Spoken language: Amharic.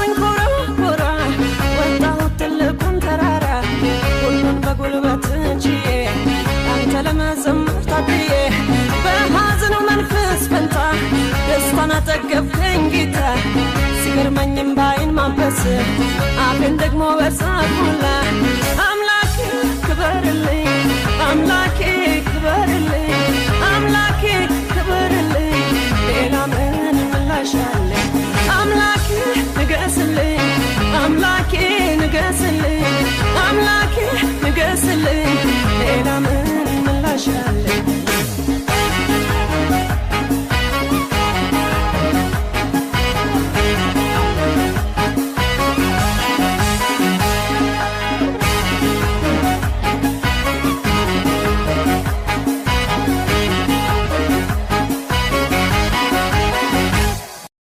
አልኩኝ ኮራ ኮራ፣ ወጣሁት ትልቁን ተራራ፣ ሁሉን በጉልበት ችዬ አንተ ለመዘመር ታድዬ። በሐዘኑ መንፈስ ፈንታ ደስታን አጠገብከኝ ጌታ። ሲገርመኝም ባይን ማበስ አፌን ደግሞ በሳቅ ሞላ። አምላኬ ክበርልኝ፣ አምላኬ ክበርልኝ፣ አምላኬ ክበርልኝ። ሌላ ምን ምላሽ አለኝ?